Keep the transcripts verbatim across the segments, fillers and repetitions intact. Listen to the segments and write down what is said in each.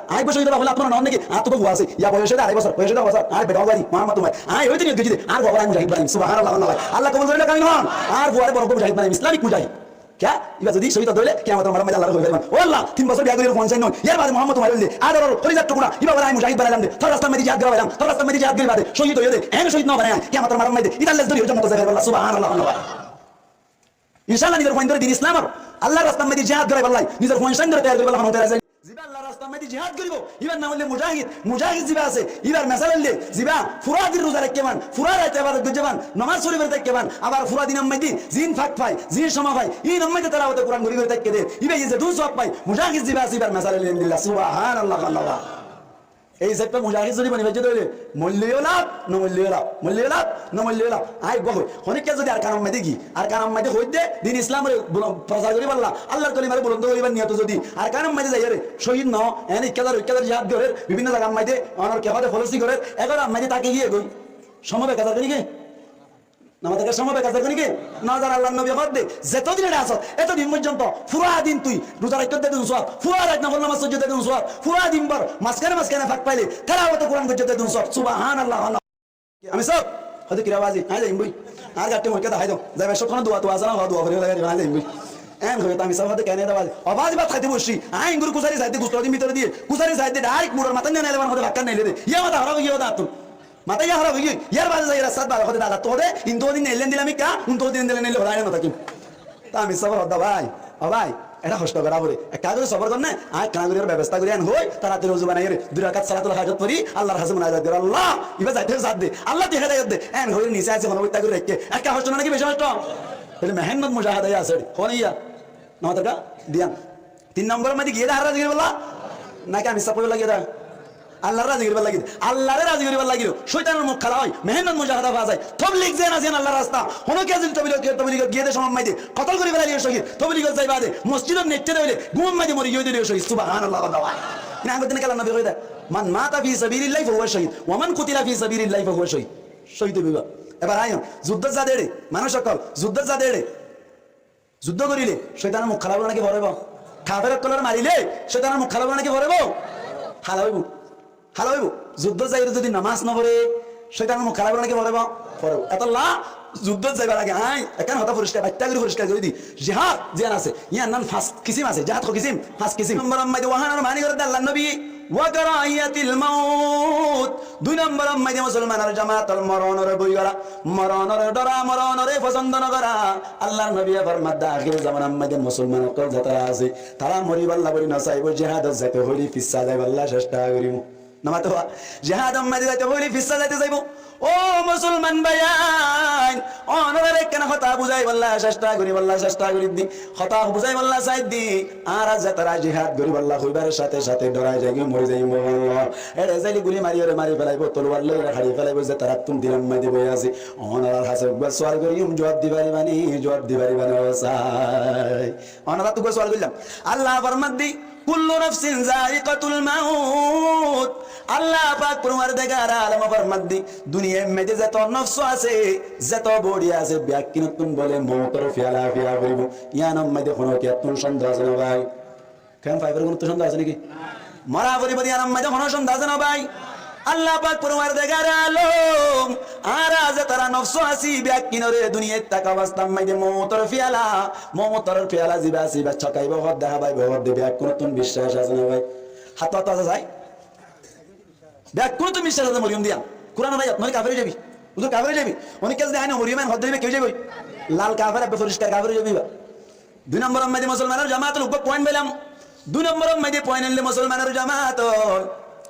Aññí ibá cóhid óiba hoilé añára no hoór né ki? Añáttu ibá fua asé, ya boyos óiye de arai bosór, boyos óiye de arai bosór, añár bedda bari, Muhammad Umar. Aññí hoór de niyot goijjí de, añár fuaré Mujáhid banaiyum, subhanallah, Allah. Allah kobul gorók, amin hoón. Añár fuaré boro uggwá Mujáhid banaiyum, Islamic Mujáhid. Kiyá? Ibá zodi cóhid óile, kiyamotor maidan maze Allar hoi faribo, "Ó Allah, tin bosór biya gorí fuain sai no, yar bade Muhammad Umar óilde, adoror kolizar tukura, ibá bade aññí Mujáhid banailám de, tor rastar maze jihad gora failam, tor rastar maze jihad gori bade cóhid óiye de, eén cóhid no banai, kiyamotor maidan maze, itar lez dóri jonnot zai faribo, Allah, subhanallah, Allah." Inshallah, nizor fuain dóre din Islamor, Allar rastar maze jihad goraibálla, nizor fuain sain dóre toiyar goraibálla, hon toiyar asé? Ziba Allar rastar maze jihad goribo, ibar nam óilde Mujáhid, Mujáhid ziba asé, ibar mesal óilde, ziba fura din ruza raikké fán, fura rait ibadot goijjé fán, nomaz fori fori táikke fán, abar fura dinor maze zin fak fai, zin somoi fai, inor maze telawote Kuran gori gori táikke de, iba ye zedún sowab fai, Mujáhid ziba asé, ibar mesal óilde endilla, subhanallah, Allah. Ei zaitfa Mujáhid zodi boni faijjé de óile, moilleyo laf, no moilleyo laf, moilleyo laf, no moilleyo laf. Aññí uggwá hoi, honikka zodi Arkanor maze giyé, Arkanor maze hoóidde din Islamore bul-, prosar goríballa, Allar kolimare bulondo goríbar niyote zodi Arkanor maze zaiyóre cóhid no, eén ikká zar, oikká zar jihad gorér, bibinno zagar maze onor kefade folosi gorér, egór ar maze táki giyé goi. Somoi bekar zar goi né ki? Namaz ekká somoi bekar zar goi né ki? No zar, Allar nobi hoódde, zetodin ere asós, etodin foijjonto fura din tui ruza raikké de dun sowab, fura rait nofol nomaz foijjé de dun sowab, fura din bor mazkane mazkane fak faile telawote Kuran goijjé de dun sowab. Subhanallah. Amir sáb, hoódde, "Kiyá baázi, aññí zaiyum boi. Añár gaçi moikká dahái do. Zaibar cómot honó dua tua asé né, hoó dua gorí zaibar, aññí zaiyum boi." Eén hoiyóre Amir sáb hoódde, "Kene de baázi?" "Ó baázi, bát háite boiccí." Aññí enggori kusari saidde, gustor maze bútore diyé, kusari saidde, direct muçor matát niya naile, mane hoódde fakkán naile de. Yá matá hóraf ói giyé, hoódde añáttu. Matá yá hóraf ói giyé. Yar bade zai rastat bar hoódde, "Dada, tóu de, intu din naile dilam ikká, untu din naile naile hoódde, aññí no tákim." Tóu Amir sábe hoódde, "Bái, ó bái, eçé hoctó gorá fore. Ekká gorí sobor gor né, aññí ekkána gorí bebosta gorí eén hoi, taratari uzu banaiyóre, dui rakat salatul hajot fori, Allar hañsé munajat gor. Allah, ibá zaite saidde, Allah tui hedayot de." Eén hoi nise asé, honó boitta gorí raikké. Ekká hoctó no né ki beci hoctó? Tóile mehénnot mujahada asé, hoó né yá? Namaz ekká diyan. Tin nombor maze giyé de háré razi goríballa? Naki Amir sáb hoibar lagi de? Allaré razi goríbar lagi. Allaré razi goríbar lagi. Cóitanor muk hála ói, mehénnot mujahada fa zai. Toblig zeén asé, zeén Allar rasta. Honó kiyá zodi toblig, tobligot giyé de somot maze kotol gorí felaile cóhid. Tobligot zai bade mosjidot neiththé de óile, gúmor maze mori giyé de óile cóhid. Subhanallah, Allah. Iín añgor dine Allar nobi hoiyé de, "Man mata fi sabilillahi fahuwa shahid, wa man kutila fi sabilillahi fahuwa shahid." Cóhid óibo ibá. Ebar aiyón, zuddót zade ére, manúic ókkol, zuddót zade ére. Zuddó goríle cóitanor muk hála óibo né ki foribo? Kafer ókkolore maríle cóitanor muk hála óibo né ki foribo? Hála óibo. Hála óibo. Zuddót zaiyóre zodi nomaz no fore, cóitanor muk hála óibo né ki foribo? Foribo. Etolla zuddót zaibar age aññí ekkán hotá foriskar, battá gorí foriskar gorí di. Jihad ziyán asé, yían nan fañs kisim asé. Jihad ho kisim? Fañs kisim. Ek nomboror maze wahánor mani gorédde Allar nobi, "Wa karahiyatil maut." Dui nomboror maze musolmanor jamaat ókkol moronore boi gora, moronore dora, moronore fosondo no gora. Allar nobiye formadde, ahéri zomanar maze musolman ókkol zetará asé, tará moribálla buli no saibó, jihadot zaito hoile fissá zaibálla cesta goríbo. Nomaz to jihador maze zaito hoile fissá zaito saibó. Ó musolman báiyain, onorare ekkán hotá buzaibálla cesta gorí, bálla cesta gorí di, hotá buzaibálla sai di, añára zetará jihad goríbálla hoibar sáte sáte dorai zaigói, mori zaigói, ére zaile guli mariyóre mari felaibó, toluwar loiyóre hári felaibó, zetarattún dinor maze boi asé. Onorar hañsé uggwá sual goijjum, juwab di faribá né, juwab di faribá né, ó sai. Onorattú uggwá sual goijjum. Allah formadde, "Kullu nafsin zaiqatul maut." Allah pak forwardegar alom formadde, duniyair maze zeto nofs asé, zeto bodi asé, bekkúnottún bóle moutor fiyala fiya foribo. Yíanor maze honó kiyattún sondeho asé né bái? Ken faibar gunottu sondeho asé né ki? Mora foribo de yíanor maze honó sondeho asé né bái? Allah pak forwardegar alom, añára zetará nofs así, bekkúnore duniyait táka obostar maze moutor fiyala, moutor fiyala ziba asé, iba cakaibo hoódde, habaibo hoódde, bekkúnottún biccác asé né bái? Háttu háttu asé sai? Bekkúnottún biccác asé, moriyum de yían. Kuranor ayat, noóile kafer ói zaibi. Huzur, kafer ói zaibi. Onikka zodi aññí no moriyum eén hoódde, iba ki ói zaibo? Lal kafer, ebbe foriskar kafer ói zaibo iba. Dui nomboror maze musolmanor jamaat ókkol, uggwá point failam. Dui nomboror maze point óilde musolmanor jamaat ókkol,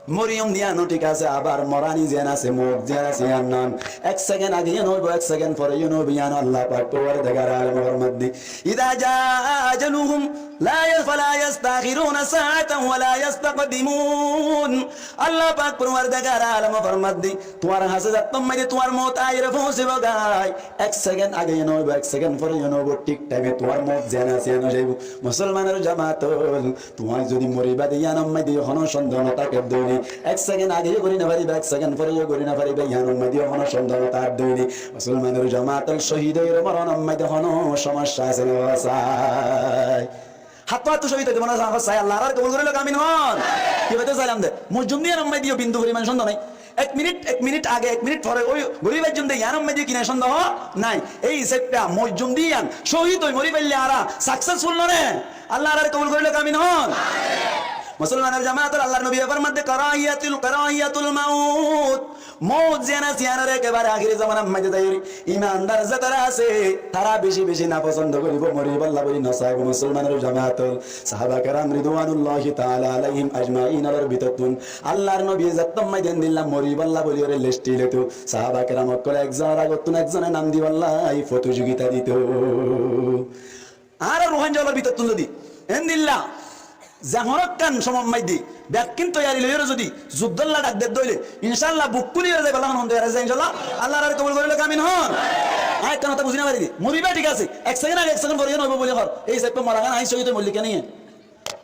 moriyum de yían ó thík asé, abar morani ziyán asé, mout ziyán asé, yían nan. Ek sekend age yó no óibo, ek sekend fore yó no óibo, yían Allah pak forwardegar alom formadde, "Iza jaa ajaluhum la ya-, fala yastakhiruna sa'atan wa la yastaqdimun." Allah pak forwardegar alom formadde, tuáñr hañsé zattór maze tuáñr mout aiyóre foóñsibo goi, ek sekend age yó no óibo, ek sekend fore yó no óibo, thík thaime tuáñr mout ziyán asé yían ó zaibo. Musolmanor jamaat ókkol, tuáñr zodi moriba de yíanor maze honó sondeho no táke de óile, ek sekend age yó gori no fariba, ek sekend fore yó gori no fariba, yíanor maze honó sondeho no táke de óile, musolmanor jamaat ókkol, cóhid óiyóre moronor maze honó somosya asé né, ó sai? Háttú háttú cóhid óito mone hoó, sai Allah añáráre kobul gorí louk, amin hoón. Ki hoitó sailam de, mojjum de yián or maze diyo bindu foriman sondoh nai. Ek minit, ek minit age, ek minit fore ói gori faijjum de yián or maze diyo ki nai, sondoh nai. Ei hísabe mojjum de yián cóhid ói mori faille añára successful no né? Allah añáráre kobul gorí louk, amin hoón. Musolmanor jamaat, Allah r nobiye formadde, karahiyatul, karahiyatul maut. Mout ziyán asé, yián ore ekebare ahéri zomanar maze zaiyóre imandar zetará asé, tará beci beci nafosondo goríbo, moribálla buli no saibo. Musolmanor jamaat ól, sahaba keram ridwanullahi taala alaihim ajmain ólor bútottún Allah r nobiye zettót maze endilla moribálla buliyóre lesti loito, sahaba keram ókkole ekzonor agottún ekzone nam dibálla fotijogita dito. Añára Ruáingga ólor bútottún zodi endilla ze honó ekkán somot maze bekkún toiyari loiyóre zodi zuddolla dhak de óile, inshaAllah buk kúliyóre zaibálla hon hon toiyari asé, inshaAllah. Allah añáráre kobul gorí louk, amin hoón. Añí ekkán hotá buzí no fari de. Moriba thík asé, ek sekend age ek sekend fore yián óibo buli hoór. Ei hísabe mora gán añí cóhid ói moillé kiyá niye?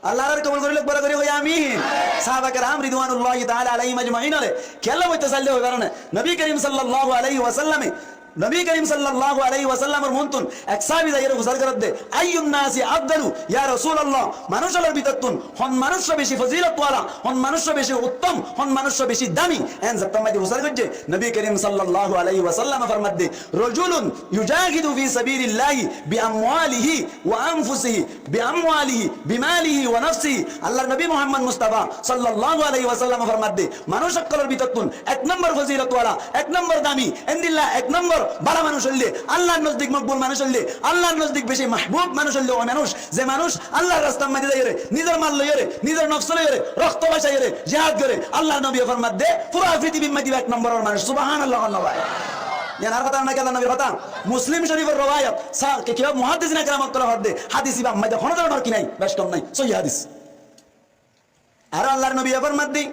Allah añáráre kobul gorí louk, boro gorí hoi amin. Sahaba keram ridwanullahi taala alaihim ajmain ore kiyólla boitte sailde hoi faro né? Nobi Kerim sallallahu alaihi wasallame Nobi Kerim sallallahu alaihi wasallam or muntún ek sahabi zaiyóre fusár gorédde, "Ayyun nasi afdalu, ya Rasulallah?" Manúc ólor bútottún hon manúc beci fozilot wala, hon manúc beci uttom, hon manúc beci dami? En zettót maze fusár goijjé, Nobi Kerim sallallahu alaihi wasallam formadde, "Rajulun yujahidu fi sabilillahi bi amwalihi wa anfusihi." Bi amwalihi, bi malihi wa nafsihi. Allah r nobi Muhammad Mustafa sallallahu alaihi wasallam formadde, manúc ókkolor bútottún ek nombor fozilot wala, ek nombor dami, endilla ek nombor bála manúc óilde, Allah r nozdik mokbul manúc óilde, Allah r nozdik beci mahbub manúc óilde, ói manúc, ze manúc Allah r rastar maze zaiyóre, nizor mal loiyóre, nizor nofs loiyóre, rokto bacaiyóre, jihad goré, Allah r nobiye formadde, fura fitibir maze ek nombor or manúc. Subhanallah, Allah bái. Yián añár hotá naki Allah r nobir hotá? Muslim Shorifor rowayot. Sa-, ki, ki, muhaddisine keram ókkole hoódde, hádis ibá maze honó dóronor ki nai, bec kom nai, sóhi hádis. Ar Allah r nobiye formadde,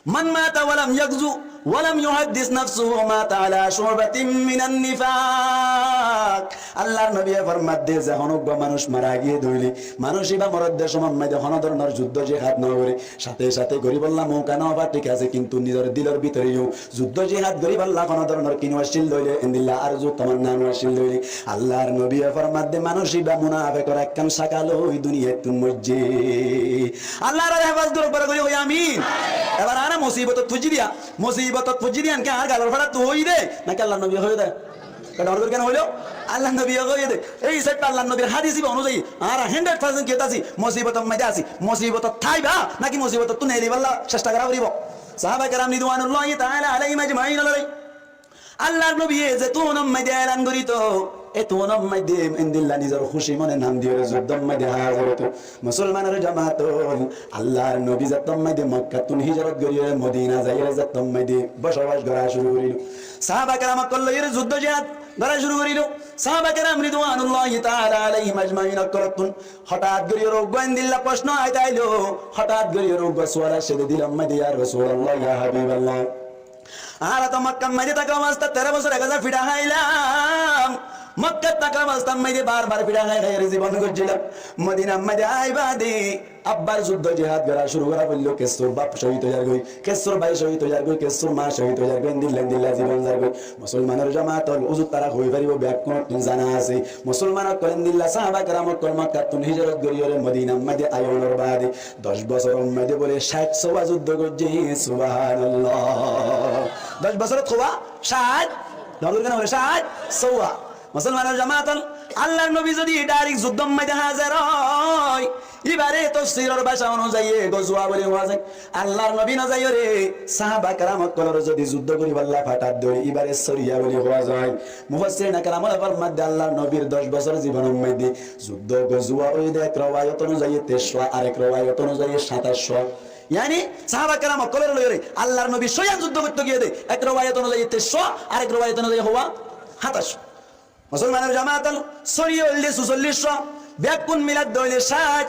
"Man mata wa lam yagzu wa lam yuhaddis nafsahu mata ala shu'batin minan nifaq." Allah r nobiye formadde, ze honó uggwá manúc mara giyé de óile, manúc ibá moredde somot maze honó dóronor zuddo jihad no goré, sáte sáte goríbolla mouka no fa thík asé, kintu nizor dilor bútore yó zuddo jihad goríbolla honó dóronor ki no accíl de óile, endilla arzu tamanna no accíl de óile, Allah r nobiye formadde, manúc ibá munafekor ekkán cákal ói duniyattún moijjé. Allah añáráre hefazot gorouk, boro gorí hoi amin. Ebar añára musibotot foijjí de, musibotot foijjí de, enke añár galor fárattú hoiyé de naki Allah r nobiye hoiyé de? Kiyá dóñr gorí kiyá no hoilo? Allah r nobiye hoiyé de. Ei hísabe Allah r nobir hádis ibá onuzayi añára hundred percent kiyót así, musibotor maze así. Musibotot táiba naki musibotottú neelibálla cesta gorá foribo? Sahaba keram ridwanullahi taala alaihim ajmain ólore Allah r nobiye ze tuúnor maze elan gorito, e tuúnor maze endilla nizor kúci mone nam diyóre zuddor maze házir óito. Musolmanor jamaat ól, Allah r nobi zettót maze Mokkattún hijrot goriyóre Modina zaiyóre zettót maze bosobac gorá cúru gorílo, sahaba keram ókkol loiyóre zuddo jihad gorá cúru gorílo. Sahaba keram ridwanullahi taala alaihim ajmain ókkolottún hotát goriyóre uggwá endilla proshno aite ailo, hotát goriyóre uggwá sual aiccé de dilor maze, "Ya Rasulallah, ya Habiballah, añára to Mokkar maze táka obostát teró bosór ek házar fiçá háilam, Mokkat táka obostát maze bar bar fiçá hái hái zibon goijjílam, Modinar maze aái bade abbar zuddo jihad gorá cúru gorá foilló, kessúr baf cóhid ói zargoi, kessúr bái cóhid ói zargoi, kessúr maa cóhid ói zargoi, endilla endilla zibon zargoi." Musolmanor jamaat ól, uzur, tará hoi faribo, bekkúnottún zana asé. Musolman ókkol endilla sahaba keram ókkol Mokkattún hijrot goriyóre Modinar maze aiyonor bade doc bosóror maze bóle cáit sówa zuddo goijjé. Subhanallah. Doc bosórot howa cáit, dóñr gorí hoó, cáit sówa. Musolmanor jamaat ól, Allar nobi zodi dairek zuddor maze házir ói, ibare tofsiror báca onuzayi gozuwa buli howa za. Allar nobi no zaiyóre sahaba keram ókkolore zodi zuddo goríballa fathát de óile ibare soriya buli howa za. Mufassirine keram ókkole formadde Allar nobir doc bosór zibonor maze zuddo gozuwa óiye de ek rowayot onuzayi teiccó, arek rowayot onuzayi sátaicó. Yáni sahaba keram ókkolore loiyóre Allar nobi sóiyan zuddo goitto giyé de ek rowayot onuzayi teiccó, arek rowayot onuzayi howa sátaicó. Musolmanor jamaat ól, soriya óilde susolliccó, bekkún miladde óile cáit,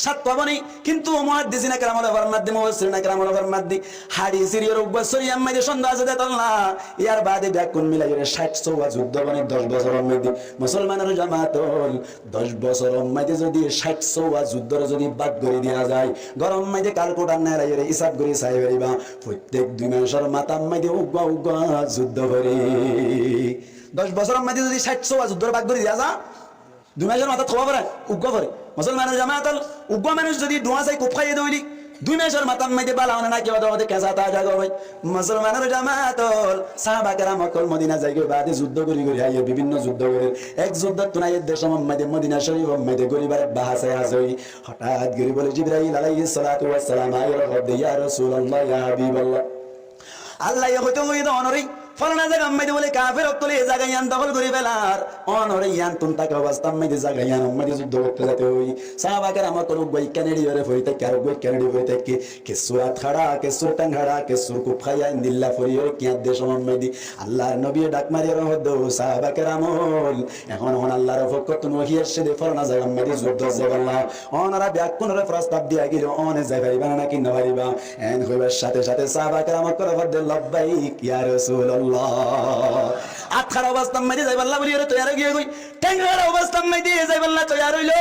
cáit hoibó ni, kintu muhaddisine keram ókkole formadde, mufassirine keram ókkole formadde, hári siriyóre uggwá soriyar maze sondoh asé de tolla, yar bade bekkún milaiyóre cáit sówa zuddo hoibó ni doc bosóror maze. Musolmanor jamaat ól, doc bosóror maze zodi cáit sówa zuddore zodi bák gorí diya za, góror maze kalkutar nelaiyóre hísab gorí sai fariba, fottek dui macor matár maze uggwá uggwá zuddo fore. Doc bosóror maze zodi cáit sówa zuddore bák gorí diya za, dui macor matát howa fore, uggwá fore. Musolmanor jamaat ól, uggwá manúic zodi dhuáñsai kuf háiye de óile, dui macór matár maidé bála one naki ode ode kesá táke goi. Musolmanor jamaat ól, sáhaba keram ókkol Modina zaigói baade zuddó gorí gorí aiyé, bibinno zuddó gorí. Ek zuddóttun aiyé de cómot maidé Modina Córifor maidé goribar ek bahásai asé ói. Hotát gorí bóle Jibrail alaihissalatu wassalam aiyóre hoódde, "Ya Rasulallah, ya Habiballah." Allaye hoitó hoiyé de onoré, fólana zagar maidé bóle kafer ókkole e zaga yián dohól gorí felar. Onoré yiántun táka obostár maidé zaga yiánor maidé zuddó goittó zaito ói. Sáhaba keram ókkol uggwá ikká neçi yóre fori táikke, ar uggwá ikká neçi fori táikke. Kessúr át háça, kessúr theng háça, kessúr kuf háiya, endilla fori yóre kiáñr de cómot maidé Allar nobiye dhak mari yóre hoódde, "Ó sáhaba keram ól, ehón ehón Allar fokkóttun wahi aiccé de fólana zagar maidé zuddó zaibolla. Onora beggúnore furostab diya giyé, one zai faribá né naki no faribá?" En hoibar sáte sáte sáhaba keram ókkole hoódde, "Labbaik ya Rasulallah." Át háça obostár maidé zaibolla bóli yóre toiyar ói giyé goi. Theng háça obostár maidé zaibolla toiyar óilo.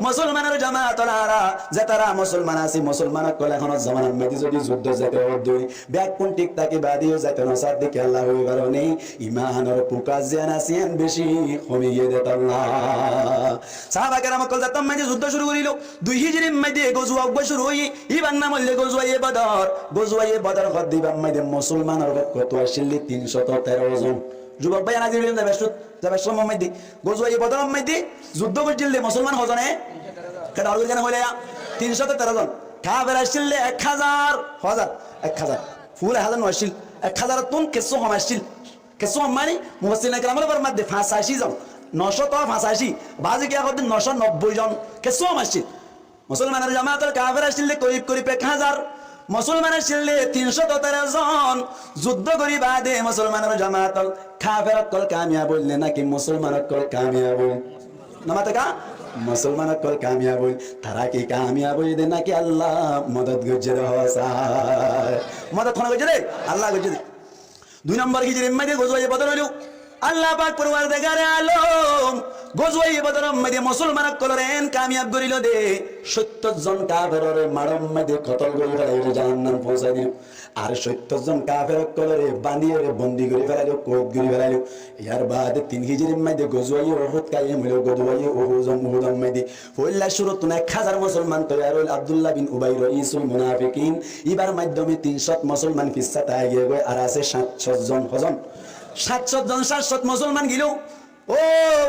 Musolmanor jamaat ól, añára zetará musolman así, musolman ókkol ehónor zomanar maidé zodi zuddó zaito hoó de ói, beggún thík táki baade yó zaito no sar de kiyólla hoibar né, imanor fuka ziyán asé yián beci homi giyé de tolla. Sáhaba keram ókkol zettót maidé zuddó cúru gorílo, dui hijrir maidé gozuwa uggwá cúru óiye, íbar nam óilde gozuwaye Bodor. Gozuwaye Bodor hoódde íbar maidé musolmanor fokkóttu accíl de tin cót teró zon. Zubok bái, añára zibá zaibar cómot maidé, gozuwaye Bodoror maidé zuddó goijjíl de musolman hozon? Keçé hoór gorí kene hoilé ya? Tin cót teró zon. Kafer accíl de ek házar, házar, ek házar. Ful ek házar no accíl. Ek házarottún kessú hom accíl. Kessú hom mani, mufassirine keramor format de fañsaci zon, no cót fañsaci, baze kiyé hoódde no cót nobbói zon, kessú hom accíl. Musolmanor jamaat ól, kafer accíl de korib korib ek házar, musolman accíl de tin cót teró zon. Zuddó gorí baade musolmanor jamaat ól, kafer ókkol kamiyab óil né naki musolman ókkol kamiyab óil? No mate ká? Musolman ókkol kamiyab óil. Tará ki kamiyab óiye de naki Allah modot goijjé de? Hoó sai. Modot hone goijjé de? Allah goijjé de. Dui nombor hijrir maidé gozuwaye Bodor óilo. Allah pak forwardegare alom gozuwaye Bodoror maidé musolman ókkolore en kamiyab gorílo de, cóttor zon kaferore maçor maidé kotol gorí felaiyóre jahannam foóñsai dilo. Ar cóttor zon kafer ókkolore bandíyóre bondi gorí felailo, koid gorí felailo. Yar baade tin hijrir maidé gozuwaye Uhud kaiyem óilo, gozuwaye Uhud, Uhudor maidé foila cúruttun ek házar musolman toiyar óil, Abdullah bin Ubay roisul munafikin, íbar maiddome tin cót musolman fissá táigiyé goi, ar asé háñt cót zon. Hozon? Háñt cót zon, háñt cót musolman giló. Ó,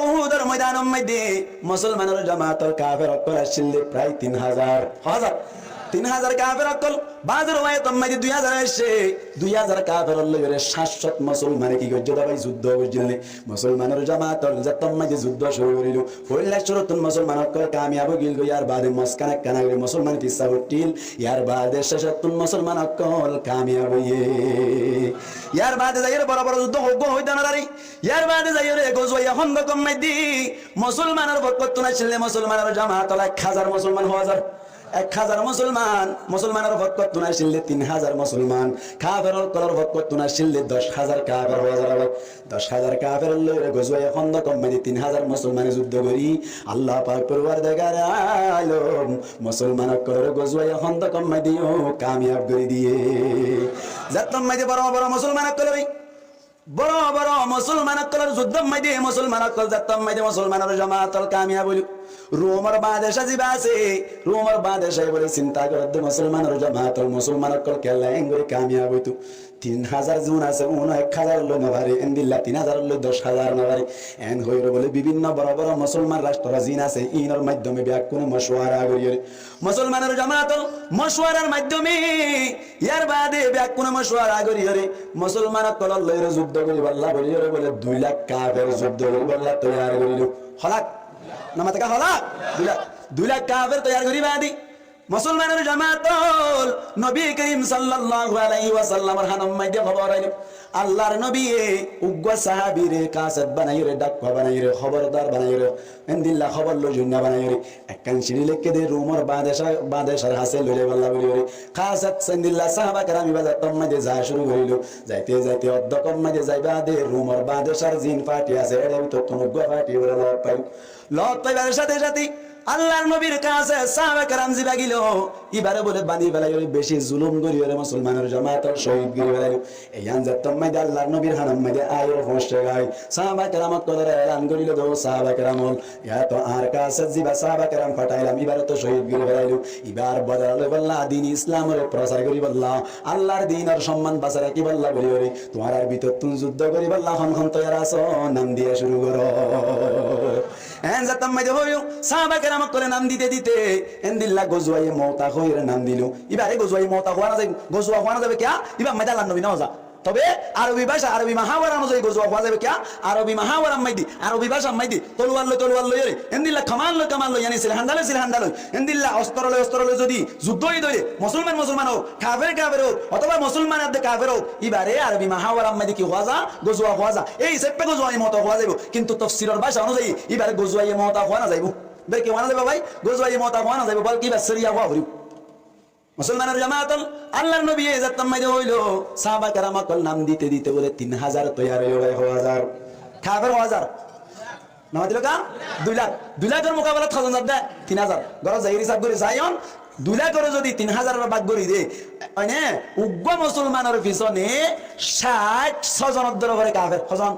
Uhudor moidanor maidé musolmanor jamaat ól, kafer ókkol accíl de prai tin házar. Házar? Tin házar kafer ókkol. Baze ruwayator maidé dui házar aiccé. Dui házar kaferor loiyóre háñt cót musolmane ki goijjé de bái? Zuddó goijjíl de. Musolmanor jamaat ól zettót maidé zuddó cúru gorílo, foila cúruttun musolman ókkol kamiyab óigiyói, yar baade mozkán ekkán gorí musolman fissá uththíl, yar baade cécottún musolman ókkol kamiyab óiye. Yar baade zaiyóre boro boro zuddó hoggwá hoói de no fari. Yar baade zaiyóre gozuwaye Hóndokor maidé musolmanor fokkóttun accíl de musolmanor jamaat ól ek házar musolman, házar, ek házar musolman, musolmanor fokkóttun accíl de tin házar musolman, kafer ókkolor fokkóttun accíl de doc házar kafer, házar. Doc házar kafer loiyóre gozuwaye Hóndokor maidé tin házar musolmane zuddó gorí, Allah pak forwardegare alom musolman ókkolore gozuwaye Hóndokor maidé yó kamiyab gorí diyé. Zettót maidé boro boro musolman ókkolore, boro boro musolman ókkolor zuddór maidé musolman ókkol, zettót maidé musolmanor jamaat ól kamiyab óilo. Rumor badeca zibá asé, Rumor badecaye bóle sinta gorédde, musolmanor jamaat ól, musolman ókkol kiyólla en gorí kamiyab óito? Tin házar zon asé, uno ek házar loi no fare, endilla tin házar loi doc házar no fare. En hoiyóre bóle bibinno boro boro musolman ractro zin asé, inor maiddome beggúne mocuwara goríyóre, musolmanor jamaat ól mocuwarar maiddome, yar baade beggúne mocuwara goríyóre, musolman ókkolor loiyóre zuddó goríballa bóliyoré bóle dui lak kafer zuddó goríballa toiyar gorílo. Ho lak? No mate ká, ho lak? Dui lak. Dui lak kafer toiyar gorí baade musolmanor jamaat ól, nobi kerim sallallahu alaihi wasallamor hanor maidé hóbor ailo. Allar nobiye uggwá sahabire kaset banaiyóre, dhakua banaiyóre, hóbordar banaiyóre, endilla hóbor loi zoinna banaiyóre ekkán cithi leikké de Rumor badeca, badecar hásé loi zaiballa bóliyoré. Kaset sendilla sahaba keram ibá zettót maidé za cúru gorílo. Zaite zaite oddokót maidé zai baade Rumor badecar zin fati asé, éçe bútottun uggwá fati ibáre lot failo. Lot faibar sáte sáte Allar nobir kaáse sáhaba keram zibá giló, íbaré bóle bandi felaiyóre, beci zulum goríyore, musolmanor jamaat ókkol cóhid gorí felailó. Yián zettót maze Allar nobir hanor maze aiyóre foóñsegoi, sáhaba keram ókkolore elan gorílo de, ó sáhaba keram ókkol, yá to añár kaáse zibá sáhaba keram fatailam, íbaré to cóhid gorí felailó. Íbar bodola loibolla, din Islamore prosar goríbolla, Allar dinor somman basai rakíbolla bóliyoré, tuáñrar bútottún zuddó goríbolla hon hon toiyar asó, nam diya cúru goró. Eén zettót maze hoiyó, sáhaba keram ókkole nam dite dite, endilla gozuwaye Mu'ta hoiyóre nam dilo. Íbaré gozuwaye Mu'ta hoó no zaibo, gozuwa hoó no zaibo kiyá? Íbar maze Allar nobi no hoó za. Tobe arobi báca, arobi muháwara onuzai gozuwa hoó zaibo kiyá? Arobi muháwarar maze, arobi bácar maze, toluwar loi toluwar loiyóre, endilla kaman loi kaman loi, yáni silhanda loi silhanda loi, endilla ostro loi ostro loi zodi zuddó ói dóile, musolman musolman ók, kafer kafer ók, otóba musolman adde kafer ók, íbaré arobi muháwarar maze ki hoó za? Gozuwa hoó za. Ei hísafe gozuwaye Mu'ta hoó zaibo, kintu tofsiror báca onuzai íbaré gozuwaye Mu'ta hoó no zaibo. Íbaré ki hoó no zaibo bái? Gozuwaye Mu'ta hoó no zaibo, bolke íbaré soriya hoó foribo. Musolmanor jamaat ókkol, Allar nobiye zettót maze hoilo, sáhaba keram ókkol nam dite dite bóle tin házar toiyar óiyo bái, hoó házar? Kafer hoó házar? No matilo kiyá? Dui lak. Dui lakor mukabelat hozon zadde? Tin házar. Górot zaiyóre hísab gorí saiyon, dui lakore zodi tin házarore bák gorí de, mane uggwá musolmanor fisone cáith só zonor dóre fore kafer. Hozon?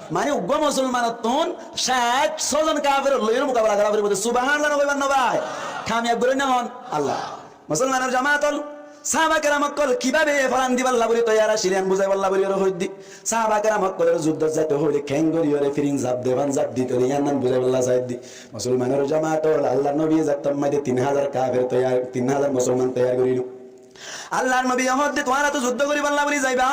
Mane uggwá musolmanottún cáith só zon kafer loiyóre mukabela gorá foribo de. Subhanallah no hoiban no bái? Kamiyab goróinna hon? Allah. Musolmanor jamaat ókkol, sáhaba keram ókkol kibábe foran dibálla bóli toiyar accíl, yián buzáibálla bóli óre hoiddí. Sáhaba keram ókkolore zuddót zaito hoile keéngorí óre firing zaf de, fan zaf dito de, yián buzáibálla saiddí. Musolmanor jamaat ókkol, Allar nobiye zettót maze tin házar kafer toiyar, tin házar musolman toiyar gorílo. Allar nobiye hoódde, tuáñra to zuddó goríbálla bóli zaiba,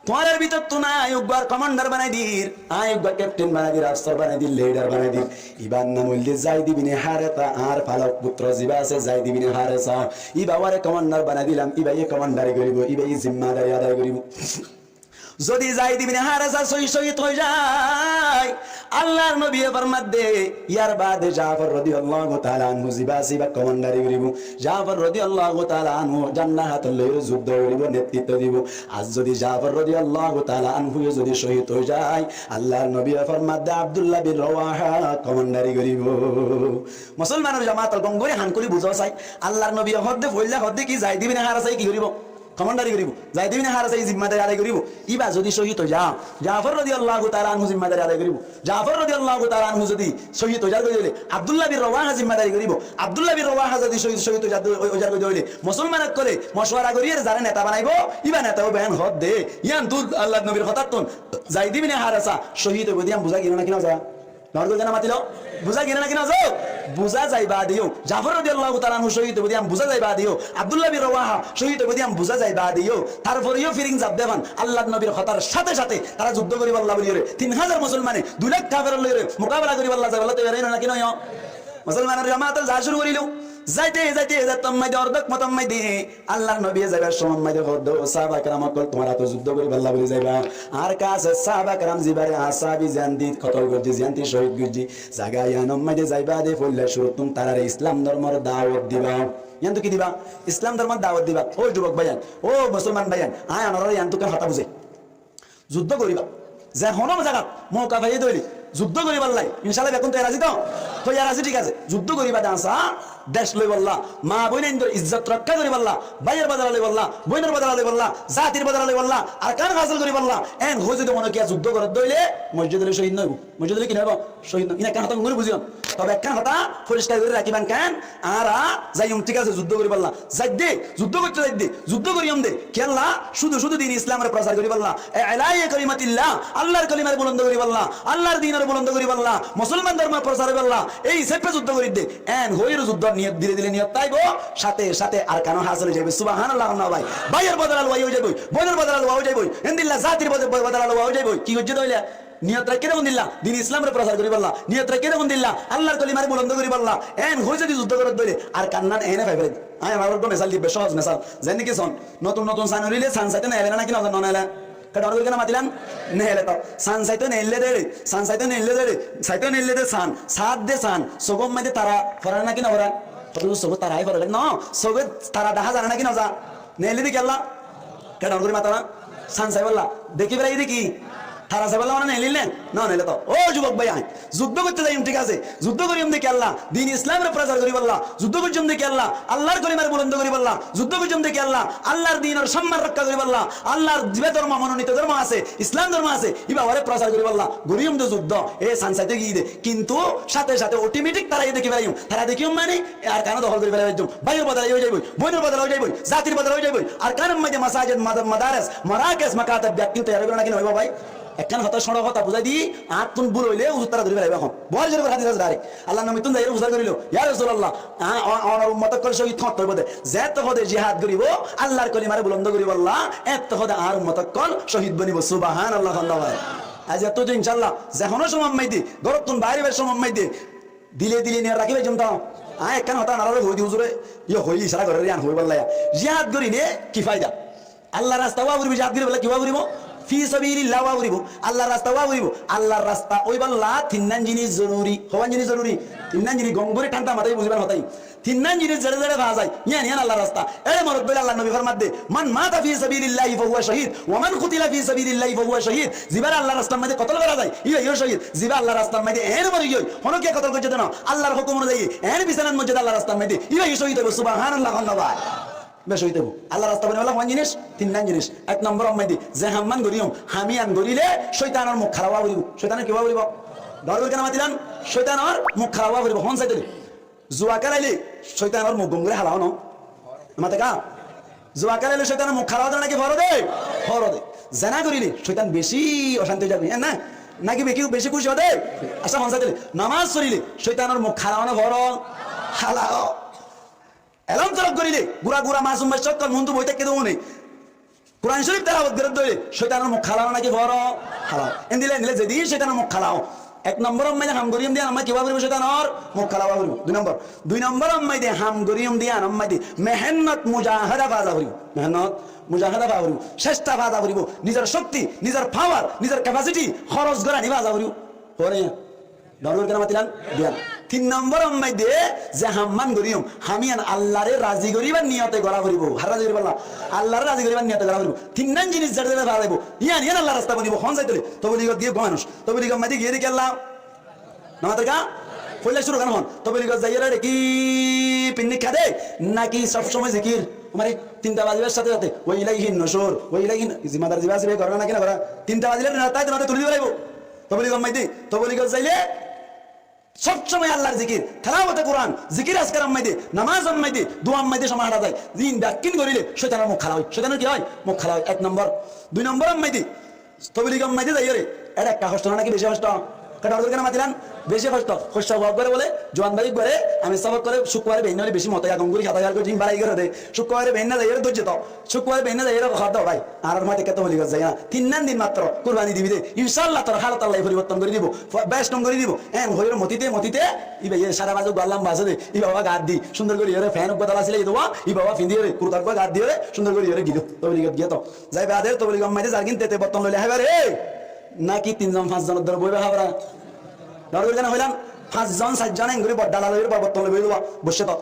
tuáñrar bútottún añí uggwá komandar banai dir, añí uggwá keftin banai dir, afsar banai dir, lidar banai dir. Íbar nam óilde Zaid ibne Haresa, añár falok putro zibá asé Zaid ibne Haresa, íba uáre komandar banai dilam, íbaye komandari goríbo, íbaye zimmadari adai goríbo. Zodi Zaid ibne Haresa cóhid, cóhid ói zai, Allar nobiye formadde, yar baade Jafor rodiyallahu taala anhu zibá asé íba komandari goríbo. Jafor rodiyallahu taala anhu janna hátot loiyóre zuddó goríbo, netrito dibo. Ar zodi Jafor rodiyallahu taala anhu yó zodi cóhid ói zai, Allar nobiye formadde Abdullah bin Rawaha komandari goríbo. Musolmanor jamaat ókkol, gom gorí han kúli buzó sai. Allar nobiye hoódde, foila hoódde ki, Zaid ibne Haresa ki goríbo? Komandari goríbo. Zaid ibne Haresa zimmadari adai goríbo. Íba zodi cóhid ói za, Jafor rodiyallahu taala anhu zimmadari adai goríbo. Jafor rodiyallahu taala anhu zodi cóhid ói zar goi de óile, Abdullah bin Rawaha zimmadari goríbo. Abdullah bin Rawaha zodi cóhid, cóhid ói zar, ói zar goi de óile, musolman ókkole mocuwara goríyore zaré neta banaibo, íba neta óibo. Eén hoódde, yián tul Allar nobir hotáttun Zaid ibne Haresa cóhid óibo de yián buzá giyé né ki no za? Noór goi zana matilo? Buzá giyé né ki no za? Buzá zai baade yó, Jafor rodiyallahu taala anhu cóhid óibo de yián buzá zai baade yó, Abdullah bin Rawaha cóhid óibo de yián buzá zai baade yó, tarfore yó firing zaf de fan, Allar nobir hotár cáte cáte tará zuddó goríbálla bóliyoré tin házar musolmane dui lak kafer loiyóre mukabela goríbálla zaibálla toiyar óiye né ki no óiye? Musolmanor jamaat ókkol, za cúru gorílo. Zaite zaite zettót maze ordók fotót maze Allar nobiye zaibar cómot maze hoódde, ó sáhaba keram ókkol, tuáñra to zuddó goríbálla bóli zaiba, añár kaáse sáhaba keram zibáre añár sáhabi ziyán di kotol goijjé, ziyán di cóhid goijjé, zaga yiánot maze zaiba de foila cúruttún tarare Islam dórmor dawot diba. Yiántu ki diba? Islam dórmor dawot diba. Ó zubok báiyain, ó musolman báiyain, añí onoráre yiántu ekkán hotá buzái. Zuddó goríba. Ze honó zagat mouka faiyé de óile zuddó goríballá, incállah, bekkún toiyar así to? Toiyar así, thík asé. Zuddó goríba de asé, dec loibálla, maa boinaindor izzot rokká goríbálla, báiyor bodola loibálla, boinor bodola loibálla, zatir bodola loibálla, Arkan hásil goríbálla. Eén hoói zodi honókiye zuddó goré de óile, mosjid óile cóhid no óibo. Mosjid óile ki no óibo? Cóhid no óibo. Iín ekkán hotá gom gorí buzíyon. Tobe ekkán hotá foriskar gorí rakíban keén, añára zaiyum, thík asé, zuddó goríbálla. Zaidde, zuddó goitté zaidde, zuddó goríyum de. Kiyólla? Cúdu cúdu din Islamor prosar goríbálla. Ila'i kalimatillah, Allar kalimar bulondo goríbálla, Allar dinor bulondo goríbálla, musolman dórmor prosar óibolla. Ei hísafe zuddó gorídde. Eén hoóire zuddór niyot, dile dile niyot táibo, cáte cáte Arkan ó hásil ói zaibo. Subhanallah, hon na bái? Báiyor bodola luwa ói zaibo, boinor bodola luwa ói zaibo, endilla zatir bodo-, bodola luwa ói zaibo. Ki goijjé de óile? Niyot raikké de hondilla? Din Islamre prosar goríballa. Niyot raikké de hondilla? Allar kolimare bulond goríballa. Eén hoói zodi zuddó goródde óile, Arkan nan eéne fai félaibo. Añí añárar uggwá mesal di, beci sóhoj mesal. Zeén niki soón, notun notun san uçíle san saitó neelé né naki no, no neelé? Kethá dhoóñr gorí kiyá no matilám? Neelé to. San saitó neelé de, san saitó neelé de, saitó neelé de san, saát de san, sogór maze tara foré naki no foré? Hoto sogót tara aái foré no, sogót tara dahá za né naki no za? Neelé de kiyólla? Kethá dhoóñr gorí mató na? San saibólla. Dekí félaiye de ki? Tará saibálla mane neilíl né? No neilé to. Ó jubok bái, añí zuddó goittó zaiyum, thík asé. Zuddó goijjum de kiyólla? Din Islamor prosar goríbolla. Zuddó goijjum de kiyólla? Allar kolimare bulondó goríbolla. Zuddó goijjum de kiyólla? Allar dinor somman rokká goríbolla. Allar zibá dormo, mononito dormo asé, Islam dormo asé, íba uáre prosar goríbolla. Goijjum de zuddó. E san saité giyí de. Kintu sáte sáte otometik tará yó dekí felaiyum. Tará dekíyum mane, e Arkan ó dohól gorí felaiyum. Báiyor bodole ói zaiboi, bóinor bodole ói zaiboi, zatir bodole ói zaiboi. Arkanor maze masajid, mad-, madares, marakes, makateb beggín toiyar óibo né ki no óibo bái? Ekkán hotá, cóñço hotá buzái di, añáttun bul óile huzur tará dóri felaibó ehón. Buhári Córifor hádis asé dairek. Allar nobittún zaiyóre fusár goríl, "Ya Rosulallah, a-, a-, onar ummotokkol cóhid hoñt óibo de? Zeétte hoó de jihad goríbo, Allar kolimare bulondó goríbolla, étte hoó de añár ummotokkol cóhid bonibo." Subhánallah, hoó de bái. Aijja ttú de incállah, ze honó cómot maze de, górttun baáribar cómot maze de, dile dile niyot rakí faijjum to. Añí ekkán hotá onoráre hoói di huzure, yó hoói icára gorér yián hoóibolla. Jihad goríle ki faida? Allar rasta ówa foribo, jihad goríbolla ki ówa foribo? Fi sabilillah ówa foribo. Allar rasta ówa foribo. Allar rasta óibolla tinnán jinis zoruri. Hoibán jinis zoruri? Tinnán jinis gom gorí thánda matá buzíbar hotá. Tinnán jinis zeçé zeçé fa zai, yián yián Allar rasta. Ére morot bóli Allar nobi format de, "Man mata fi sabilillahi fahuwa shahid, wa man qutila fi sabilillahi fahuwa shahid." Zibáre Allar rastar maze kotol gora zai, íba yó cóhid. Zibá Allar rastar maze eén mori giyói, honókiye kotol goijjé de no, Allar hókum onuzai eén bisanat moijjé de Allar rastar maze, íba yó cóhid óibo. Subhánallah, hoó de bái. Be cóhid óibo. Allar rasta bonibolla hoibán jinis? Tinnán jinis. Ek nombor or maze, ze ham yián goríyum, ham yián goríle cóitanor muk hála ówa foribo. Cóitanor ki ówa foribo? Dor gorí kiyá matilám? Cóitanor muk hála ówa foribo. Hon saite? Zuwa kélaile cóitanor muk gom gorí hála óno. Mate ká? Zuwa kélaile cóitanor muk hála ówa de náki foro de? Foro de. Zena goríle cóitan beci ocánti ói zagói, e na? Náki beci, beci kúci ói de? Accá, hon saite? Nomaz foríle cóitanor muk hála óno foro? Hála ó. Elóm tolab goríle, gura gura masum bacca ókkol muúntu boi táikke de uní Kuran Córif telawot goré de óile, cóitanor muk hála ó né náki foro? Hála ó. Endilla endilla zedin cóitanor muk hála ó. Ek nombor or maze ham goríyum de yián or maze ki ówa foribo? Cóitanor muk hála ówa foribo. Dui nombor, dui nombor or maze ham goríyum de yián or maze mehénnot, mujahada fa za foribo. Mehénnot, mujahada fa foribo. Cesta fa za foribo. Nizor cókti, nizor pawar, nizor kefasiti hóros gorani fa za foribo. Fore yián. Dor gorí kiyá matilám? Diyan. Tin nombor or maze ze ham yián goríyum, ham yián Allare razi goríbar niyote gora foribo. Hare razi goríbolla? Allare razi goríbar niyote gora foribo. Tinnán jinis zeçé zeçé fa zaibo, yián yián Allar rasta bonibo. Hon saite? Tobligot giyé gom manúc. Tobligot maze giyé de kiyólla? Nomaz torka? Foila cúru gan hon. Tobligot zaiyóre ki pinník há de? Náki sob somoi zikir? Mane tinta bazibar sáte sáte, "Wa ilaihin nushur, wa ilaihin", zimmadar zibá asé, gora náki no gora? Tinta bazile na, tai to na tuli di félaibo. Tobligot maze, tobligot zaile sob somoi Allar zikir, telawote Kuran, zikir askar or maze, nomaz or maze, dua or maze somoi hára zai. Zin bekkín goríle cóitanor muk hála ó. Cóitanor ki ó? Muk hála ó. Ek nombor. Dui nombor or maze, tobligot maze zaiyóre, ére ekka hosto na náki beci hosto? Dor gorí kiyá matilám? Beci hosto. Hosto hoó uggware bóle, juwan bái uggware, amir sáb ókkole cúkkuware beénna óile beci motoi agom gorí hotá yar goijjé, bárai goré de. Cúkkuware beénna zaiyóre dóijje to. Cúkkuware beénna zaiyóre hoó de, "Ó bái, añárar mate ekká tobligot zai na. Tinnán din matro, kurbani dibi de. Incállah tor hálot Allaye foriborton gorí dibo, fo-, behéston gorí dibo." Eén hoiyóre motite motite, íba ye sára baze uggwá lamba asé de, íba uggwá gat di, cúndor gorí yóre fen uggwá dala silai dibo, íba uggwá findiyóre, kurta uggwá gat diyóre, cúndor gorí yóre giló, tobligot giyé to. Zai bade tobligot maze zargín tete borton loile háibar, e, náki tin zon fañs zonor dore boiba háibar? Dor gorí kiyá hoilám? Fañs zon, sair zon eén gorí bor dala loiyóre bor borton loi boiba, boiccé to.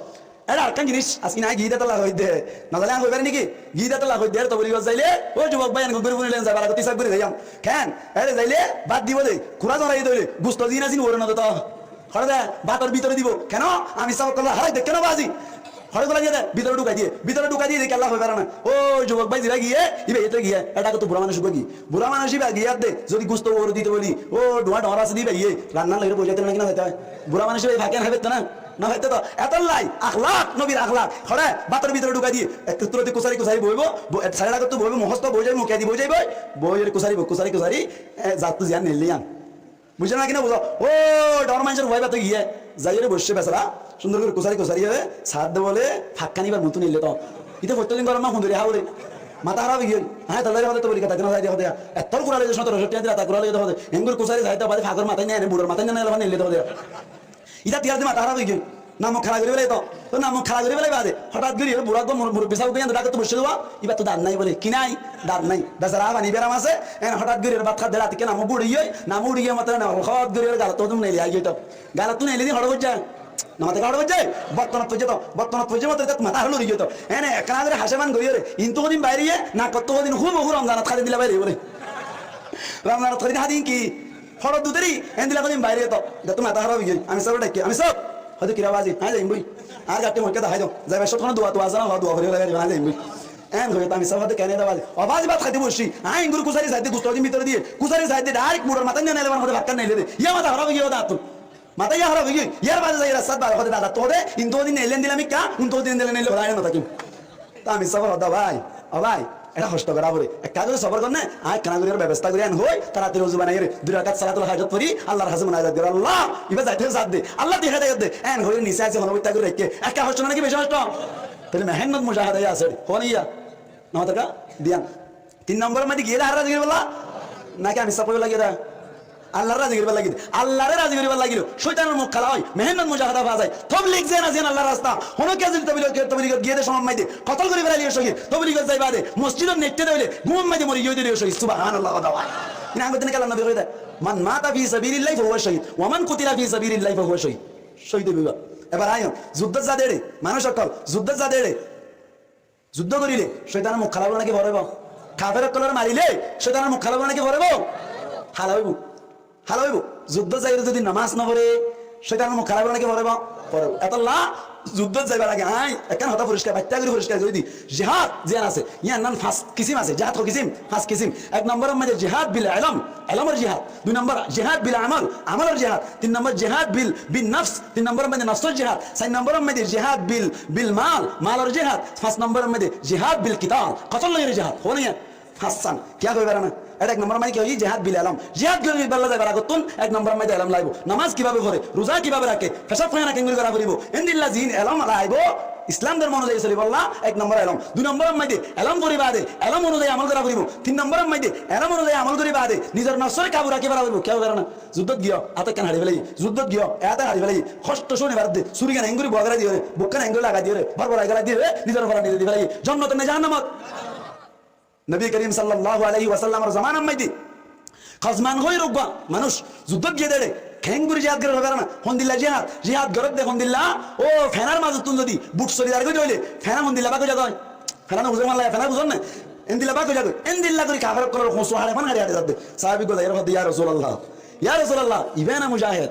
Ére arekkán jinis, aijja añí giyé de tolla hoóir de. No zane añí hoibar niki? Giyé de tolla hoóir de, ére tobligot zaile, ó jubok bái, eén gorí fúnile zai baragot isab gorí zaiyum. Keén? Ére zaile bát dibo de, kura zorai dóile, gusto zin asé uore no de to. Hoçé de, bátor bútore dibo. Keén? Amir sáb ókkole hárai de, keén bazi? Hoçé gula diye de, bútore dhukai diye. Bútore dhukai diye de, kiyólla hoi fare na. Ó jubok bái, zibá giyé, íba yéte giyé, ére ekkán to bura manúc uggwá giyé. Bura manúc íba giyé de, zodi gusto uore dito bóli, ó dhuwa dhoóñr asé de íba giyé, ranna loiyóre boi zaito náki no zaito? Bura manúc íba fáke no háibo to na? No faitto to. Etollá akhlak, nobir akhlak. Hoçé, bátor bútore dhukai diye. Ekku tuloti kusari kusari boibo, bo-, e, sairé lagottú boibo, muhosto boi zaibo, muki di boi zaibo, boiyóre kusari bo-, kusari kusari, e, zattú ziyán neille yián. Buijjó náki no buzó? Ó, dhoóñr maincór fua íba to giyé. Zaiyóre boiccé besara, cúndor gorí kusari kusari óre, saádde bóle, fakkán íbar muúntu neille to. Íte fottí din góror maze fundori hábore. Matá háraf ói giyói. Añí tolla hoóde tobligot zaite no zai de hoóde. Ettór kura loi de, sótoro cót tiañ di rata kura loi de hoóde. Eén gorí kusari saáde bade fagor matá nai, eén buror matá nai, elofán neille de hoóde. Ítara tiyar di matá háraf ói giyói. Nam muk hála gorí félaiye to. Toi nam muk hála gorí félaiye bade, hotát gorí ére bura uggwá mur-, murubbi sáb uggwá yián dhákottú boiccé de, íbar to dant nái bóle. Ki nái? Dant nái. Besara fani beram asé, eén hotát gorí ére bát hádde rati ke nam uggwá uçí giyói, nam uçí giyói mottor eén hotát gorí ére galottú neeli aái giyói to. Galottú neeli di hoçé goijjé? Namaz hoçé goijjé? Bottonot foijjé to. Bottonot foijjé mottor ítara matá háraf ói giyói to. Eén ekkán gorí haceman gorí ére, intú hodin bairé, nakottú hodin húbo hú Romzanot hádde dilla bairé bóle. Ramzan ot hoiddin hádin ki? Fóçor duderi, endilla hoiddin baire to. Ita to mata háraf ói giyói. Amir sáb ore dhaikké, "Amir sáb." Hoiddé, "Ki re baba?" "Aijja, aijja, aijja." Ar gattí hoiddé dahái do. Zaibar cómot hono dua tua asé né, dua fori hoilé, "Aijja, aijja, aijja." En hoiyé to amir sáb hoiddé, "Kene re baba?" "O baba, bát háite boiccí." Añí enggori kusari saidde, gustor bítor diye. Kusari saidde, direct muçor matát niya naile, hono fakkar naile de. Iya mata háraf ói giyói de attún. Mata iya háraf ói giyói. Yar bade zai rastat bar hoiddé, dada to hoiddé, "Intu hoiddin naile endilla mikká, untu hoiddin naile naile hoiddé, añí no tákim." To amir sáb hoiddé, "O bái, o bái, ekka hosto gora fore. Ekka zodi sobor goró né, añí ekkán gori bebostá gori," en hoi, taratari uzu banai gori, dui rakat salatul hajot fori, Allar hañsé munajat gori, "Allah, iba zaite saidde, Allah tui hédayot de," en hoi nise asé hono boitta gori raikké. Ekka hosto na niki beci hosto? Tóile mehénnot mujahada asé, hon iya? Namator ka? Diyan. Tin nombor or maze giyé de haré razi goribolla? Naki amir sáb hoibolla giyé de? Allaré razi goribar lagi de. Allaré razi goribar lagi de. Cóitanor muk hala ói, mehénnot mujahada fa zai. Toblig zeén asé, zeén Allar rasta. Hono kiyá zodi toblig, tobligot giyé de cómot maze kotol gori felaile cóhid. Tobligot zai bade mosjidot neitte de óile, gúmor maze mori giyé de óile cóhid. Subhanallah, hoda bái. Ina añgor dine ki Allar nobi hoiyé de, "Man mata fi sabilillahi fahuwa shahid, wa man kutila fi sabilillahi fahuwa shahid." Cóhid óibo. Ebar aiyón, zuddot za de re, manúc ókkol, zuddot za de re. Zuddó goríle cóitanor muk hala óibo né ki fora óibo? Kafer ókkolore maríle cóitanor muk hala óibo né ki fora óibo? Hala óibo. Hala óibo. Zuddót zaiyóre zodi nomás no fore, cóitanor muk hala óibo né ki fora óibo? Fora óibo. Etolla zuddót zaibar age añí ekkán hotá foriskar, battá gorí foriskar gorí di. Jihad ziyán asé, yían nan fañs kisim asé. Jihad ho kisim? Fañs kisim. Ek nombor or maze jihad bil elóm, elómor jihad. Dui nombor jihad bil amol, amolor jihad. Tin nombor jihad bil, bin nafs, tin nombor or maze nofsor jihad. Sair nombor or maze jihad bil, bil mal, malor jihad. Fañs nombor or maze jihad bil kital, kotol loiyóre jihad. Hoó na yían? Fañs san. Kiyá hoi fare na? Ete ek nombor or maze ki hoi? Jihad bil elóm. Jihad goríballa zaibar agottún ek nombor or maze elóm laibo. Nomás kibabe fore, ruza kibabe raké, fecab foicana keéngori gora foribo, endilla ziín elóm laibo. Islam dormo onuzai soliballa ek nombor elóm. Dui nombor or maze elóm fori bade elóm onuzai amol gora foribo. Tin nombor or maze elóm onuzai amol gori bade nizor nofsore kabu raki fara foribo. Kiyá hoi fare na? Zuddót giyó, át ekkán haçi félaiye. Zuddót giyó, át ekkán haçi félaiye. Hosto cúni fare de, súrigan eéngori boa gorí diyóre, bukkán eéngori lagai diyóre, barbara gorí diyóre, nizor foran nize di félaiye. Jonnot ne jahannamot? Nobi Kerim sallallahu alaihi wasallamor zomanar maze Kosman hoóir uggwá manúc zuddót giyé de re, keéngori jihad gorer hoi fare na. Hondilla jihad, jihad gorer de hondilla, ó fenar mazottún zodi but soli zargói de óile, fena hondilla bak ói zagói. Fena no buzón, malla fena buzón né? Endilla bak ói zagói. Endilla gorí kafer ókkolor hoñsu haçe fán haçe haçe zadde. Sahabi ókkol zaiyóre hoódde, "Ya Rasulallah, ya Rasulallah, ibá ena mujahed."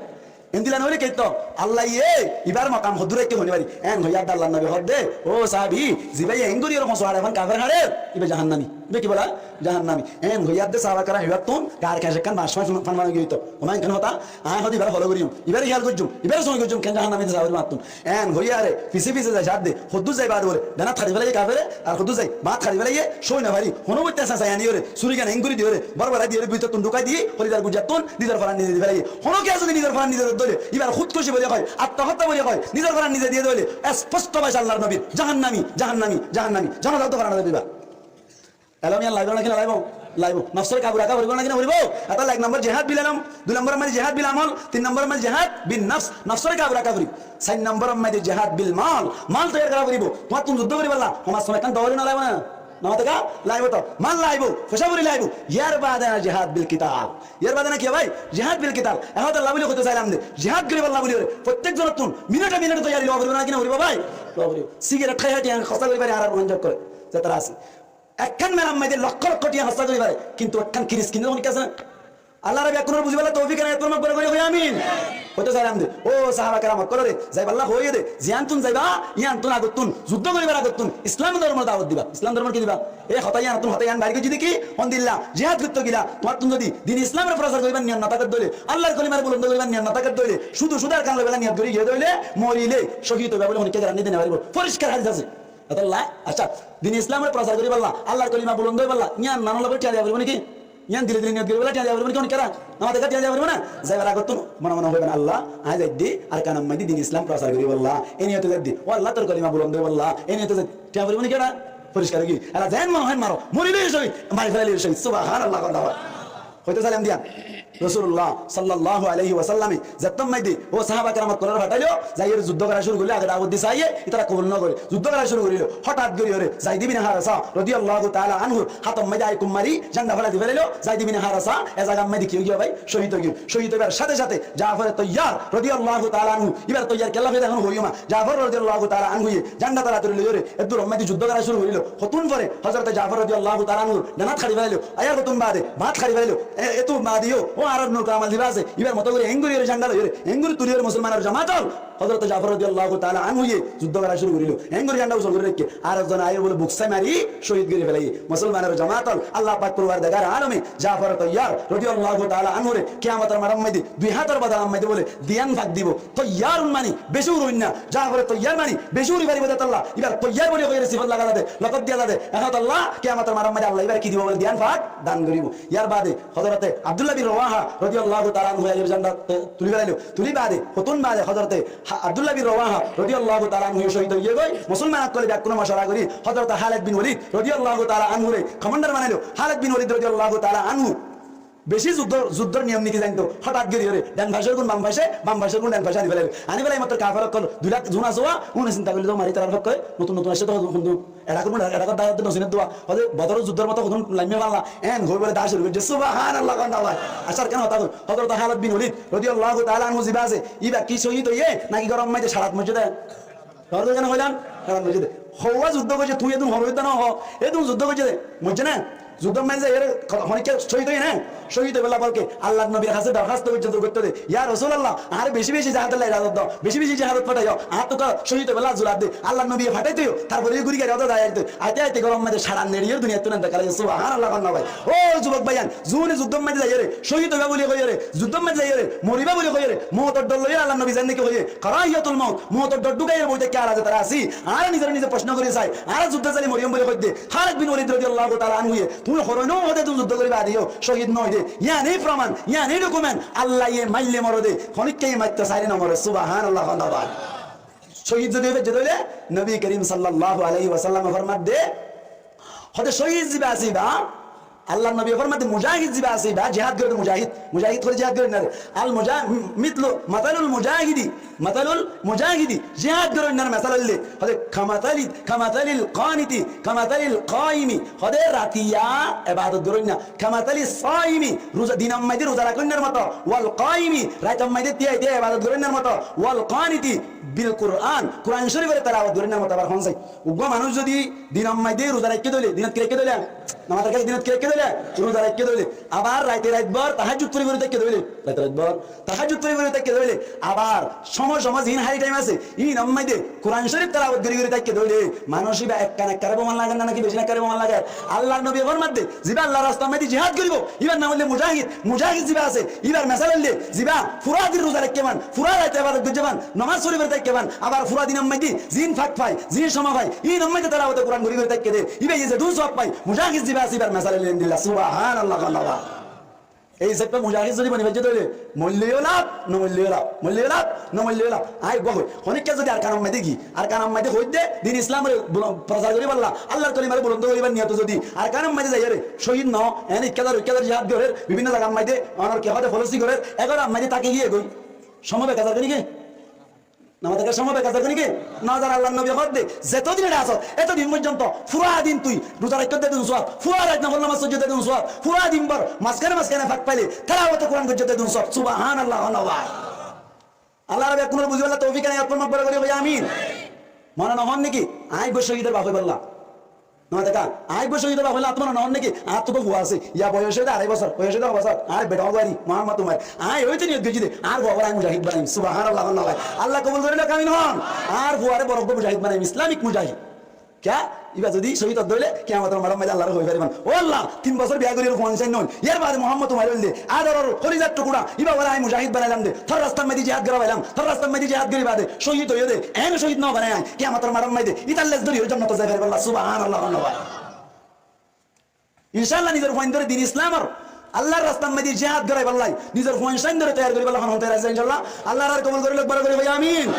Endilla no óile keitto, Allaye ibar mokam hoddúr raikké hoi no fari. En hoiyé de Allar nobi hoódde, "Ó sahabi, zibáye eéngori hoñsu haçe fán kafer haçer, ibá jahannami." Ibá ki bola? Jahannami. En hoiyé de sahaba keram ibáttún gaar keñc ekkán bañc fán fán fán giyói to. Omá ekkán hotá, añí hoódde ibáre folo goijjum, ibáre hiyal goijjum, ibáre sóñi goijjum, ken jahannami de sahaba keram attún. En hoiyóre fisé fisé zai saádde, hoddúr zai baade bóle, dhenat hári félaiye kafere, ar hoddúr zai baát hári félaiye, sói no fari, honó boitta sasai aniyóre, súrigan eéngori diyóre, barbara diyóre, bútottún dhúkai di, holizar guijjattún nizor foran nize di félaiye. Honó kiyá zodi nizor foran nize diyé de óile, ibáre húdkuci buli hoó, attohotta buli hoó, nizor foran nize diyé de óile, esposto baic Allar nobir, jahannami, jahannami, jahannami, jahannamot foran nize diba. Elóm yían laibo né ki no laibo? Laibo. Nofsore kabu raká foribo né ki no foribo? Etolla ek nombor jihad bil elóm, dui nombor or maze jihad bil amol, tin nombor or maze jihad bin nofs, nofsore kabu raká foribo. Sair nombor or maze jihad bil mal, mal toiyar gora foribo. Tuáñttún zuddó goríballa, homaz tún ekkán dóri no laibo né? No mate ka? Laibo to. Mal laibo, foicá kuri laibo. Yar baade jihad bil kital. Yar baade na ki bái? Jihad bil kital. Ehón Alla buli hoito sailam de, jihad goríballa buli ore fottek zonottún minute minute toiyari lowa foribo né ki no foribo bái? Lowa foribo. Sigaret hái hái tiañ hóros gorí fari, añárar uán jok gore, zetará así. Ekkán melar maze lokkó lokkó tiañ hóros gorí fare, kintu ekkán kiris kinné honikka asé né? Alla rabi ekkunóre buziballa toufik enayet formok, boro gorí hoó amin. Hoito sailam de, ó sahaba keram ókkolore zaiballa hoiye de, ziyántun zaiba, yíantun agottún, zuddó goríbar agottún, Islam dormor dawot diba. Islam dormor ki diba? E hotá yíantun, hotá yían bair goijjí de ki, hondilla, jihad goitto gila, tuáñttun zodi din Islamor prosar goríbar niyot no táke de óile, Allar kolimare bulondó goríbar niyot no táke de óile, cúdu cúdu Arkan loi bela niyot gorí giyé de óile, morile cóhid óiba buli honikka garanti di no faribó. Foriskar hadis asé. Etolla, accá, din Islamor prosar goríballa, Allar kolima bulondó óiballa, yían nanolla buli tiañ diya foribo né ki? Yían dile dile niyot goríballa tiañ diya foribo né ki? Honikka no mate ka tiañ diya foribo né? Zaibar agottún mone mone hoiben, Alla, añí zaidde Arkanor maze din Islam prosar goríballa, e niyote zaidde, ó Alla, tor kolima bulondó óiballa, e niyote zaidde, tiañ foribo né ki? Foriskar ói giyói. Ela zeén mone hoó eén maro, morile cóhid, mari felaile cóhid. Subhanallah, Allah. Hoito sailam de yían. Rosulullah sallallahu alaihi wasallame zettót maze ó sahaba keram ókkolore fatailo, zaiyóre zuddó gora cúru gorillo, age dawot di saiyé, ítara kobul no gorí, zuddó gora cúru gorillo. Hótat gorí óre Zaid ibne Haresa rodiyallahu taala anhur hátor maze aiyé kúb mari, zenda félai di félailo. Zaid ibne Haresa e zagar maze ki ói giyé bái? Cóhid ói giyé. Cóhid óibar sáte sáte Jafore Toiyar rodiyallahu taala anhu, íbar toiyar kella hoiyé de ehón hoiyum na. Jafore rodiyallahu taala anhuye zenda tara turi loiyóre eddur maze zuddó gora cúru gorillo. Hotún fore Hozrote Jafor rodiyallahu taala anhur dhen át hári félailo, ar hotún baade bá át hári félailo. E, ettu baade yó ó añárar nurka amal ziba asé, íbar moto gorí eéngorí óre zenda loiyóre, eéngorí tuliyóre musolmanor jamaat ókkol, Hozrote Jafor rodiyallahu taala anhuye zuddó gora cúru gorillo. Eéngorí zenda usol gorí raikké, ar ekzone aiyóre bóle buk sái mari cóhid gorí félaiyé. Musolmanor jamaat ókkol, Allah pak Porwardigare alome Jafore Toiyar rodiyallahu taala anhure kiyamotor maidan maze dui hátor bodolar maze bóle diyan fak dibo. Toiyar mani beci uri óinna, Jafore Toiyar mani beci uri faribo de tolla, íbar Toiyar buli hoiyóre sifot laga zade, lokob diya zade, ehón tolla kiyamotor maidan maze Allah íbare ki dibo bóle? Diyan fak dan goribo. Yar baade Hozrote Abdullah bin Rowaha rodiyallahu taala anhu aiyóre zenda, e, tuli félailo. Tuli baade, hotún baade Hozrote Ha-, Abdullah bin Rowaha rodiyallahu taala anhu cóhid ói giyé goi. Musolman ókkole bekkúne mocuwara gorí Hozrote Halid bin Walid rodiyallahu taala anhure komandar banailo. Halid bin Walid rodiyallahu taala anhu beci zuddó, zuddór niyom niti zainto. Hótat gorí óre dhen facorgún bam face, bam facorgún dhen face aní félailo. Aní félai mattor kafer ókkol dui lak zun asé, uní sinta goille de mari tarar hókke, notún notún aiccé de hotún hotún. Erakor, erakor dawot de nosinor dua. Hoó de Bodoror zuddór moto hotún laimma falla. Eén hoi bóle dua cúru goijjé. Subhanallah, hoó na bái. Accá, ar ekkán hotá hoóir. Hozrote Halid bin Walid rodiyallahu taala anhu ziba asé, íba ki cóhid óiye naki góror maze sarat moijjé de? Góror maze hoilam, sarat moijjé de. Houwa zuddó goijjé, tui edún hoór hoiddá no hoó. Edún zuddó goijjé de, moijjé na? Zuddór maze zaiyóre honikka cóhid óiye na? Cóhid óibolla bólke Allar nobir hañsé dorhás goijjé de, goittó de, "Ya Rosulallah, añáre beci beci jihadolla ijazot do, beci beci jihadot fataiyo, añáttu cóhid óibolla zurat de." Allar nobiye fataito, tarfore gúri gari ódda zai aito. Aite aite góror maze sarat neçiyóre duniyattún entekal óiye. Subhanallah, hoó na bái. Ó zubok báiyain, zune zuddór maze zaiyóre cóhid óiba buli hoiyóre, zuddór maze zaiyóre moriba buli hoiyóre, moutor dhor loiyóre Allar nobi zendilla hoiyé, karahiyatul mout, moutor dhor dhukaiye boi táikke ar aze tara así, añára nizore nize focno gorí sai, añára zuddót zaile morim buli hoóidde. Halid bin Walid rodiyallahu taala anhuye, tuñí hoór no hoó de edún zuddó gorí baade yó cóhid no óiye de. Yián e proman, yián e dokument, Allaye maille more de, honikkaye maitto saile no more. Subhanallah, hoó na bái. Cóhid zodi ói faijjé de óile, Nobi Kerim sallallahu alaihi wasallame formadde, hoó de cóhid ziba asé íba, Allar nobiye formadde mujahid ziba asé íba, jihad goré de mujahid, mujahid hoilé jihad goré de. Al muja-, mitlu, matalul mujahidi, matalul mujahidi, jihad goré de mesal óilde, hoó de kamatalil, kamatalil qaniti, kamatalil qaimi, hoó de ratiya ebadot goré de, kamatalis saimi, ruza, dinor maze ruza raikké de moto, wal qaimi, raitor maze tiya tiya ebadot goré de moto, wal qaniti, bil Qur'an, Qur'an Córifor telawot goré de moto. Abar hon sai, uggwá manúc zodi dinor maze ruza raikké de óile, dinot ki raikké de óile? Nomazor kiyam, dinot ki raikké de óile? Ruza raikké de óile. Abar raite rait bór tahajjud fori fori táikke de óile, raite rait bór tahajjud fori fori táikke de óile. Abar cómoi cómoi ziín háli thaim asé, iínor maze Qur'an Córif telawot gori gori táikke de óile, manúc íba ekkán ekkán boman lager na, naki beci ekkán boman lager? Allar nobiye formadde, zibá Allar rastar maze jihad goribo, íbar nam óilde mujahid. Mujahid zibá asé, íbar mesal óilde zibá fura din ruza raikké fán, fura rait ebadot goijjé fán, nomaz fori fori táikke fán, abar fura dinor maze ziín fak fai, ziín cómoi fai, iínor maze telawote Qur'an gori gori táikke de, íbaye zedún sowab fai, mujahid zibá asé, íbar mesal óilde endilla. Subhanallah, Allah. Ei hísafe mujahid zodi boni faijjé de óile, moilleyo laf, no moilleyo laf, moilleyo laf, no moilleyo laf. Añí uggwá hoi, honikka zodi Arkanor maze giyói, Arkanor maze hoóidde din Islamore bul-, prosar goríballa, Allar kolimare bulondo goríbar niyot zodi Arkanor maze zaiyóre cóhid no, eén ikká zar, ikká zar jihad gorér, bibinno zagar maze onor ki hoó de folosi gorér, egór ar maze táki giyé goi, cómoi bekar zargói niki? Nomaz tákar cómoi bekar zargói niki? No zar. Allar nobiye hoódde, zeto din ere asó, eto din foijjonto fura din tui ruza raikko de edún sowab, fura rait nofol nomaz foijjó de edún sowab, fura din bór mazkane mazkane fak faile telawote Qur'an goijjó de edún sowab. Subhanallah, Allah. Allah rabe ekkunor buziballa toufik ena yat formok, boro gori hoi amin. Mone no hon niki? Añí uggwá cóhidor baf óibolla. Nomaz táka, añí uggwá cóhidor baf óibolla, añáttu mone no hon niki? Añáttu uggwá fua asé, ya boyos óiye de arai bosór, boyos óiye de ek bosór, añár beda uggwá ari, Muhammad Umar. Añí óite niyot goijjí de, añár fuare añí mujahid banaiyum. Subhanallah, Allah. Allah kobul gorók, amin hon. Añár fuare boro uggwá mujahid banaiyum, Islamic mujahid. Kiyá? Íba zodi cóhid ódde óile, kiyamotor maidan maze Allaré hoi faribá, "Ó Allah, tin bosór biya gorí ar fua nishain no óil. Yar baade Muhammad Umar óilde, adoror horizar tukura, íba bóle añí mujahid banailam de, tor rastar maze jihad gora failam, tor rastar maze jihad gori baade cóhid óiye de, eén cóhid no banai añí, kiyamotor maidan maze ítar lez dóri ar jonnotot zai faribá." Subhanallah, Allah. Inshallah, nizor fuaindóre din Islamor, Allar rastar maze jihad goraiballa, nizor fuain cóhindóre toiyar goríballa hon hon toiyar asé, inshallah. Allah añáre kobul gorók, boro gori hoi amin.